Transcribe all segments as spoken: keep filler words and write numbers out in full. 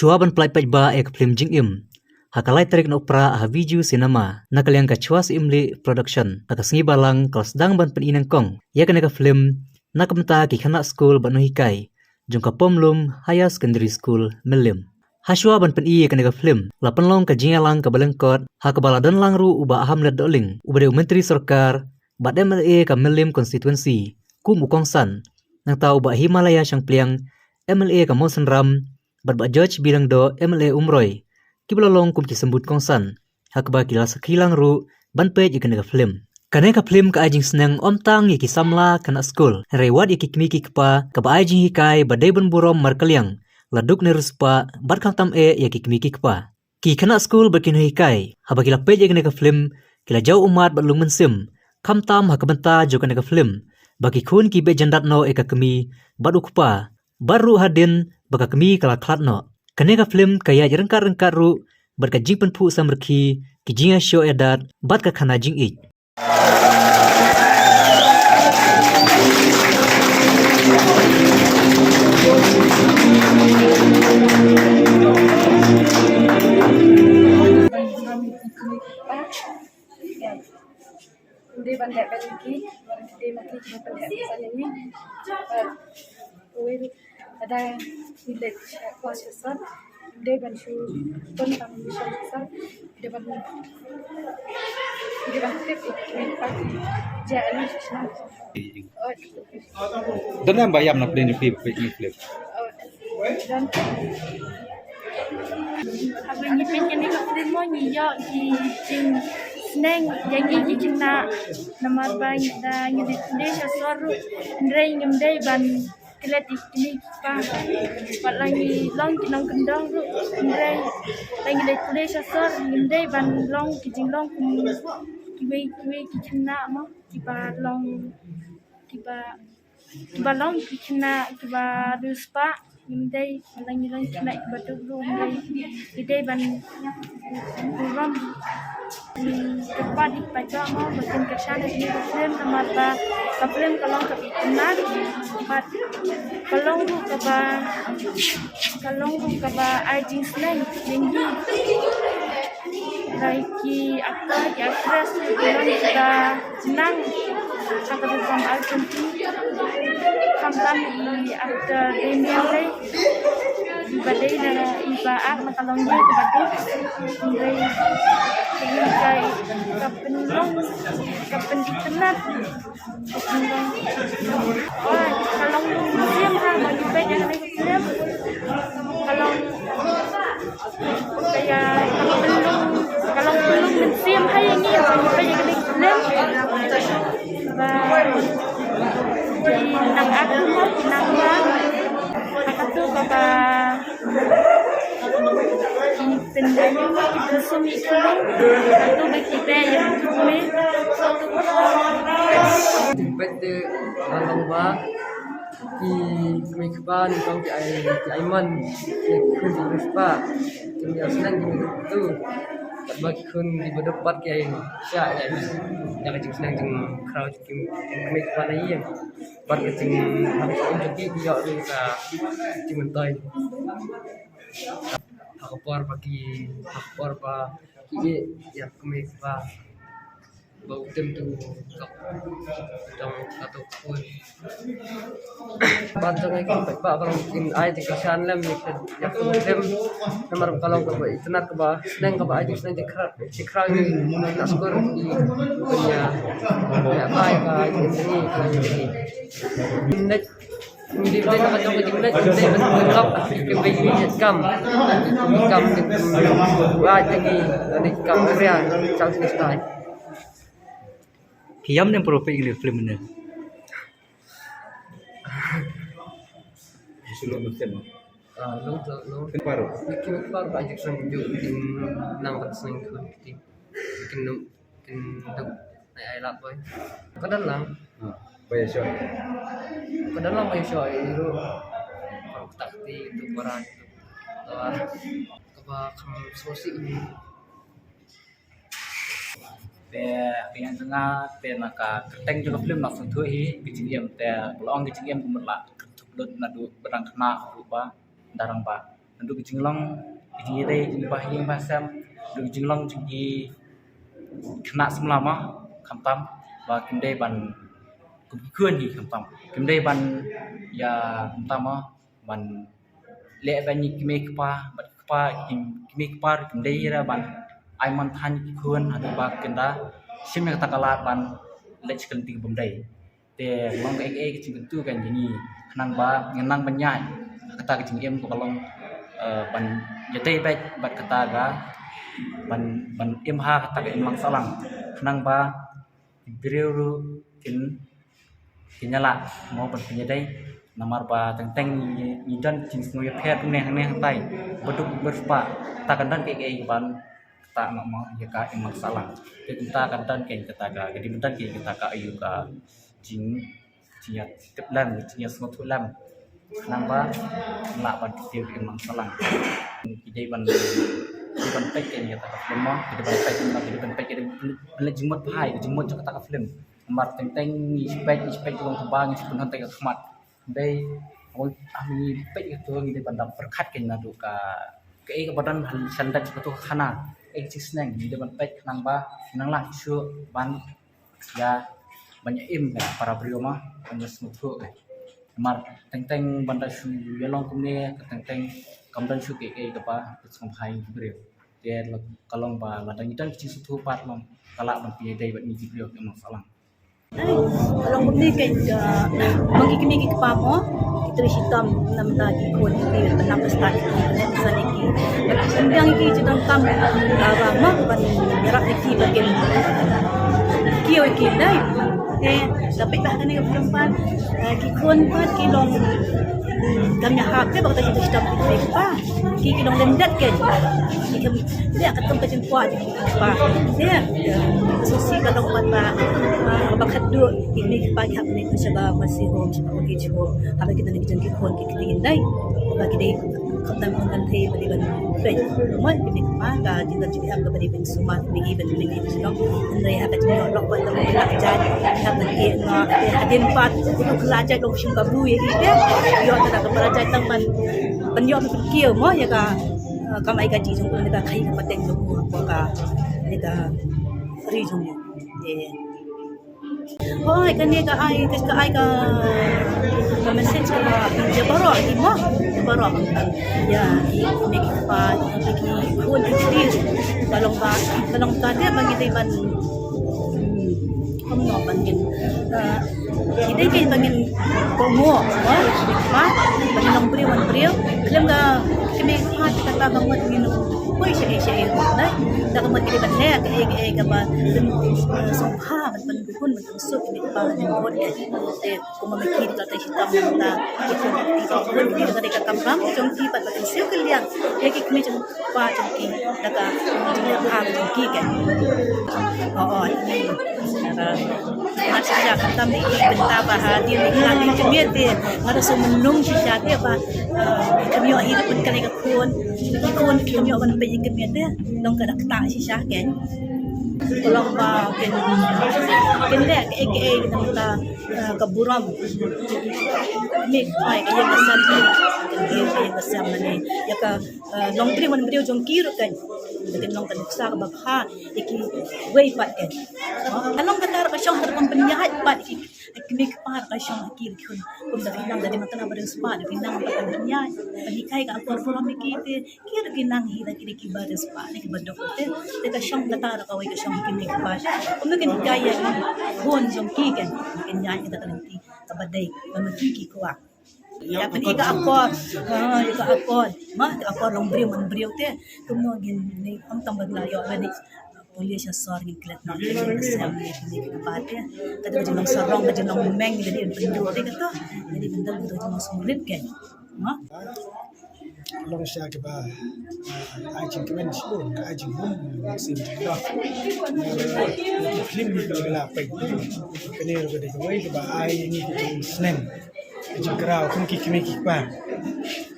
Shuwa ban pynlait paidbah ïa ka phlim Jingim ha ka lai tarik Nohprah ha Viju Cinema, na ka liang ka Chwa Syiemlieh Production, ha ka sngi Balang ka la sdang ban pyni nyngkong ïa kane ka phlim na ka bynta ki khynnah skul bad nonghikai jong ka Pomlum Higher Secondary School, Mylliem. Hashuwa ban pyni ïa kane ka phlim, la pynlong ka jingïalang kaba lyngkot, ha kaba la don lang ruh u Bah Hamlet Dohling, uba dei u Myntri Sorkar bad M L A ka Mylliem Constituency kum u kongsan, nangta u Bah Himalaya Shangpliang, M L A ka Mawsynram, bad Bah George B Lyngdoh, M L A Umroi, kiba la long kum ki symbud kongsan, ha kaba ki la sakhi lang ruh ban peit ïa kane ka phlim. Kane ka phlim ka ai jingsneng ym tang ïa ki samla khynnah skul, hynrei wat ïa ki kmie ki kpa, kaba ai jinghikai ba dei ban burom markylliang, la duk ne riewspah, bad khamtam eh ïa ki kmie ki kpa. Ki khynnah skul bad ki nonghikai, haba ki la peit ïa kane ka phlim, ki la jaw ummat bad lung mynsiem, khamtam ha ka bynta jong kane ka phlim, ba ki khun ki beh jyndat noh ïa ka kmie bad u kpa, bad ruh hadien ba ka kmie ka la khlad noh. Kane ka phlim ka ïaid ryngkat ryngkat ruh bad ka jingpynphuh samrkhie, ki jingïashoh ïadat bad ka khana jingïeit. Ym dei ban leh ban ki, ban ki dei ma ki ban leh ban ni. Uwei ruh lada ngi leit sha klas sha sor, ym dei ban shu ton tam sha sor, ym dei ban, ym dei ban tip ïa ki party. Ja ani sha shnong. Don em ba ïam na pdeng phi phi phi. Haba ngi peit kane ka phlim mo ngi ïoh ki jingsneng ïa ngi ki khynnah, namar ba ngi da ngi dei sha sor ruh, hynrei ngim dei ban klet ïa ki kmie ki kpa. Bad la ngi long ki nongkyndong ruh, hynrei la ngi dei sha sor ngim dei ban long ki jinglong kum kiwei kiwei ki khynnah mo, kiba long kiba kiba long ki khynnah kiba riewspah, ngim dei, lada ngi long khynnah kiba duk ruh ngim dei, ngi dei ban burom. Kyrpad ïa ki paidbah mo ba kin kyrshan ïa kane ka phlim namar ba ka phlim ka long kaba itynnad bad ka long ruh kaba, ka long ruh kaba ai jingsneng ïa ngi. Ba ki actor, ki actress ki long kiba nang ha ka rukom Arjun. Khamtam i actor Damian Leigh, iba dei na, iba act na ka Longïing kaba duk. Hynrei ka, ka pynlong, ka pynitynnad. Ka long, ka long mynsiem ha ba ngi peit ïa kane ka film. Ka long, ka ïa, ka long pynlong, ka long pynlong mynsiem ha ïa ngi ba ngi peit ïa kane ka film. Ba ki nang act mo ki nang ba ha kato kaba Ki pynlong ki pynlong ki pynlong. Kato ba ki pynlong ïa ki kmie. Pynlong ba ki kmie ki kpa nyngkong ki ai, ki ai man ïa ki khun ki kpa. Ki ïa sngewthuh ki tu. Ba ki khun ki ba dep pat ki ai sha ïa, ïa ka jingsneng jingkhraw jong ki kmie ki kpa na ïing. Bad ka jing, ha ka jingim jong ki ki ïoh ruh ka jingmyntoi. Ha ka por ba ki, ha ka por ba ki ïeh ïa ka kmie kpa ba u tim tu ka jong kato ka khun. Bad jong ngi ki paidbah ba long kin ai jingkyrshan lem ïa ka, ïa ka film. Namar ka long kaba itynnad kaba sneng kaba ai jingsneng jingkhraw. Ki khraw ngi na skul ki pynïa, pynïa bai ka jingim jong ngi, ka jingim jong ngi. Ngi dei, ngi dei na ka jong ka jingim, ngi dei ban pynlong ki bei ki kam. Ki kam ki buaid ngi, ngi kam ria chang sini stai. Ki ïam ne em pro peit ïa ka film ne. Sulu musim. Ah, long to, long. Kin paru. Kin paru ba jik sang ju kin nang rat sang ko ti. Kin num, kin duk nai ai lap boy. Ka don lang. Ha, ba ïa shuwa. Ka don lang ba ïa shuwa ïa ru. Ka tak ti tu para tu. Ka ba kham sosi ni. Te ka ïa jong nga te na ka kyrteng jong ka film Nongshong Thuh hi, ka jingim te ba la ong ka jingim ka mut la kynthup lut naduh ba dang khynnah ruh ba dang rangbah. Naduh ka jinglong ka jingïadei jong ki ba ha ïing ba ha sem, naduh ka jinglong jong ki khynnah samla mo, khamtam ba kim dei ban, kum ki khun hi khamtam, kim dei ban ïa khamtam mo ban leh ban ïa ki kmie ki kpa, bad ki kpa, ki kmie ki kpa kim dei ruh ban ai mon than ïa ki khun haduh ba kin da shim ïa kata ka lad ban leit sha ka lynti bym dei. Te long kaei kaei ka jingkyntu kan jong ngi khnang ba ngin nang ban ïaid ha kata ka jingim kaba long, eh, ban ïadei beit bad kata ka, ban, ban im ha kata ka imlang sahlang khnang ba ki briew ruh kin, kin ïalah mo ban pynïadei. Namar ba teng teng ngi, ngi don jingsngew ïapher kumne hangne hangtai, ba duk ba riewspah, kata kan don kaei kaei ban kata noh mo ïa ka imlang sahlang. Te kumta kan don kein kata ka, ka dei ban don kein kata ka aïu ka jing, jingïatiplem, jingïasngewthuh lem. Khnang ba lah ban kyntiew ïa ka imlang sahlang. Ki dei ban, ki dei ban peit kein ïa kata ka film mo, ki dei ban peit, ki dei ban peit, ki dei ban leit jingmut bha ïa ka jingmut jong kata ka film. Namar teng teng ngi peit, ngi peit long kaba ngi pynhun teng ka khmat. Dei, oi, ah, ngi peit ïa kato ngi dei ban dang pyrkhat kein naduh ka, kaei kaba don ha sha ïing jong kato ka khana, kaei ka jingsneng, ngi dei ban peit khnang ba nang lah shuh ban ïa, ban ïa im ka para briew mo, ban ïa sngewthuh ka. Namar teng teng ban da shu ïa long kumne ka teng teng kam don shuh kaei kaei kaba pynsngewbha ïa ki briew. Te la ka long ba lada ngi don ka jingsngewthuh pat long ka lah ban pynïadei bad ngi ki briew ka imlang sahlang. Ka long kumne ka, uh, ba ki kmie ki kpa mo ki trei shitom namar ki khun ki, ki nang stad ki, ki nang stad ki. Ym dang ki ju donkam, uh, ba mo ban ïarap ïa ki ba kin kiew ïa ki dei. Te da peit ba kane ka film pat, uh, ki khun pat ki long, mm, kam ïahap te ba kata ki trei shitom ki kmie ki kpa. Ki, ki long lyndet kein. Ki kam, te ka tam ka jingkwah jong ki kpa. Te, eh, ka sngewsih ka long ban ba, ah, ba khatduh ki kmie ki kpa ki hap leit sha ka nursing home, sha ka old age home. Haba ki don ki jong ki khun ki kti dei. Ba ki dei khamtam khun kan thei ba dei ban peit. Mo ki kmie ki kpa ka jingdon jingem kaba dei ban sumar kmie ki ban peit ki jong. Hynrei haba ki ïoh lok ban long la jait haba ki ïoh hadien pat ki la jait long shim ka blue ïa ki. Ïoh ta ka ba la jait tang ban ban ïoh ban kiew mo ïa ka, uh, kamai kajih jong u, ïa ka khaïi ka pateng jong u, ka, ïa ka ri jong u. Hooid, kane ka ai, ka, ka ai ka, ka message ka ïa baroh ki mo, ïa baroh ïa ki kmie ki kpa, ïa ki khun ki kti. Ka long ba, ka long ka dei ba ngi dei ban, hmm, kumno ban ngin, uh, Ki dei kein ba ngin kohnguh, mo, ba ngin long briew wan briew. Khlem ka kmie ka kpa kata ka mut ngin poi shaei shaei ruh, na. Kata ka mut ki dei ban leh kaei kaei kaba pyn, eh, sngewbha ban pynbun ban pynsuk kmie ka kpa ban pynbun. Te kumba ma ki dei ka shitom na ka, ki khun ki kti, ki khun ki kti ka dei ka kamram jong ki bad ba kin siew kylliang ïa ki kmie jong kpa jong ki da ka jingleh bha jong ki kein. Oh, oh, ini. Nga shisha khamtam ïa ki bynta ba hadien ïa ki la dei kmie te nga da sngewmynlung shisha te ba, ah, kmie hi da pynkylla ka khun, ki khun kmie ban peit ïa kmie te long ka da ktah shisha kein. Ka long ba kin, kin leh kaei kaei ka, ah, ka burom. Kmie ka ïa ka sem, ïa ka ïa ka sem lane ïa ka, ah, long briew wan briew jong ki ruh kein. Ba kin long ka nuksa kaba bha ïa kiwei pat kein. Ka long kata ruh ka shong ha rukom pynïaid pat ïa ki kmie ki kpa ruh ka shong ha ki ruh ki khun. Kumba phi nang da dei ma tang ba riewspah, phi nang ba pynïaid, pynhikai ka akor burom ïa ki te, ki ruh ki nang hi da ki dei kiba riewspah, dei kiba duk te. Te ka shong kata ruh kawei ka shong ha ki kmie ki kpa. Kumno kin hikai ïa ki khun jong ki kein, kin ïaid ïa kata ka lynti kaba dei ba ma ki ki kwah. Ïa pynïaid ka akor, ha, ïa ka akor. Ma, ka akor long briew man briew te. Kumno ngin, ni, ym tang ba la ïoh ba dei pule sha sor ngin klet noh, ngin klet sem, ngin klet ba te. Ka dei ka jinglong sarong, ka jinglong meng, ka dei pynjur te kato. Ka dei pynjur, ka dei jinglong sumrit kein. Ma. Long sha kiba, ah, ai jingkmen shibun, ai jinghum, sim jingdoh. Ki film ki la peit. Kane ruh ka dei kawei kaba ai ngi ka jingsneng. Ka jingkraw kum ki kmie ki kpa.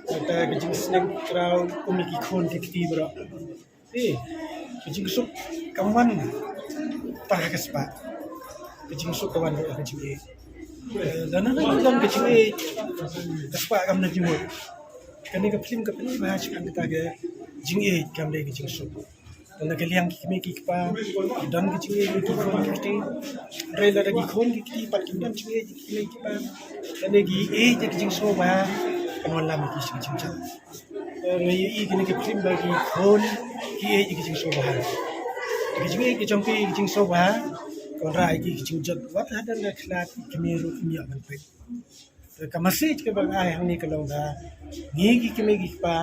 Kata ka jingsneng kraw kum ki khun ki kti baroh. Eh, ka jingsuk ka wan tang ha ka spah. Ka jingsuk ka wan tang ha ka jingïeit. Eh, lada nang long ka jingïeit, ka spah kam da jingmut. Kane ka film ka pynbna sha kata ka jingïeit kam dei ka jingsuk. Te na ka liang ki kmie ki kpa ki don ka jingïeit ïa ki khun ki kti. Hynrei lada ki khun ki kti pat kim don jingïeit ïa ki kmie ki kpa, lada ki ïeit ïa ka jingsngewbha, kan wallam ïa ki sha ka jingjot. Te nga ïohi kane ka film ba ki khun ki ïeit ïa ka jingsngewbha. Ka jingïeit ka jong ki ïa ka jingsngewbha kan wanrah ïa ki ka jingjot. Wat haduh ka khyllad ki kmie ruh kim ïoh ban peit. Ka message kaba nga ai hangne ka long ba ngi ki kmie ki kpa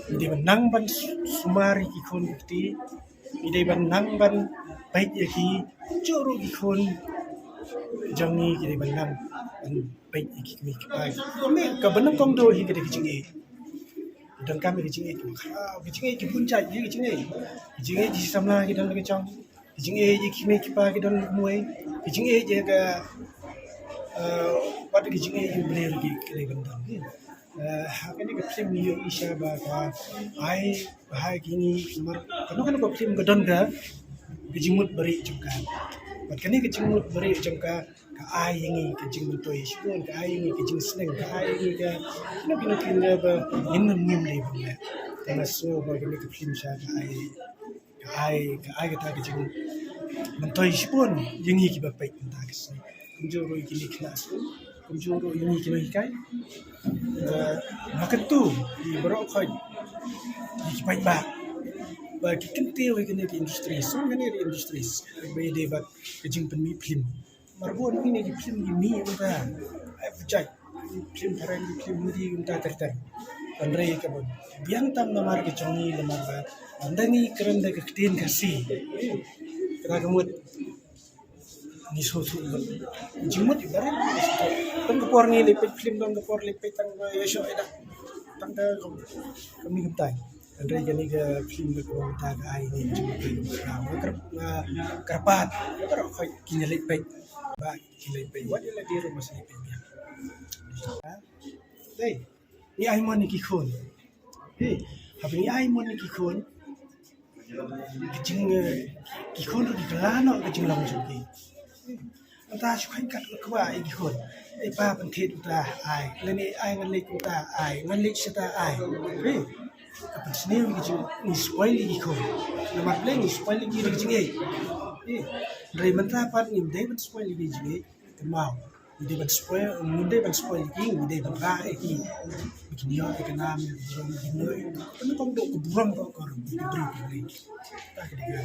ngi dei ban nang ban sumar ïa ki khun ki kti, ngi dei ban nang ban peit ïa ki, kumjuh ruh ki khun jong ngi ki dei ban nang ban peit ïa ki kmie ki kpa. Kaba nyngkong duh hi ka dei ka jingïeit. Donkam ïa ka jingïeit kaba khraw, ka jingïeit ki bun jait, ïa ka jingïeit, ka jingïeit ki samla ki don ka jong, ka jingïeit ki kmie ki kpa ki don kumwei, ka jingïeit ïa ka, eh, wat ka jingïeit ïa U Blei ruh ki dei ban don. Eh, ha kane ka film ngi ïohi sha ba ka ai, ba ha kine mar kano kano ka film ka don ka, ka jingmut barieh jong ka. Bad kane ka jingmut barieh jong ka ka ai ïa ngi ka jingmyntoi shibun, ka ai ïa ngi ka jingsneng, ka ai ïa ngi ka kino kino kino ba ngim, ngim dei ban leh. Te nga sngew ba kane ka film sha ka ai, ka ai, ka ai kata ka jingmyntoi shibun ïa ngi kiba peit mynta ka sngi. Kumjuh ruh ïa kine ki khynnah skul, kumjuh ruh ïa ngi ki nonghikai. Te nga kyntu ïa baroh khoit ïa ki paidbah ba ki kyntiew ïa kine ki industries, song kine ki industries ba ïadei bad ka jingpynmih film. Mar bun kine ki film ki mih mynta, ai pjat, film phareng, film Hindi mynta ter ter. Hynrei kaba biang tam namar ka jong ngi, namar ba ynda ngi kren da ka ktien Khasi, kata ka mut ngi sngewthuh ba jingmut i barit. Tang ka por ngi leit peit film, tang ka por leit peit, tang ba ïashoh ïa da, tang ka kam ni kumta. Hynrei kane ka film ka kumta ka ai ngi jingmut. Nga kyrpad, nga kyrpad ba baroh khoit kin ïa leit peit, ba kin leit peit wat ïa lade ruh, mas leit peit biang. Dei, ngi ai mon ïa ki khun. Hei, haba ngi ai mon ïa ki khun, ka jing, eh, ki khun ruh ki kylla noh ka jinglong jong ki. Mynta shu kheiñ kat ka kwah ïa ki khun. Ei pa, pynthied uta, ai. Lane ai, ngan leit uta, ai. Ngan leit shata, ai. Hei, ka pynsniew ïa ki jing, ngi spoil ïa ki khun. Namar balei ngi spoil ïa ki da ka jingïeit? Hei, hynrei mynta pat ngim dei ban spoil ïa ki da ka jingïeit. Kynmaw, ngi dei ban spoil, ngi dei ban spoil ïa ki, ngi dei ban rah ïa ki. Ba kin ïoh ïa ka nam, ïa ka burom, kin ïoh ïa ka, kane kam dei ka burom ka akor, ka burom ka burom. Ta ka dei ka.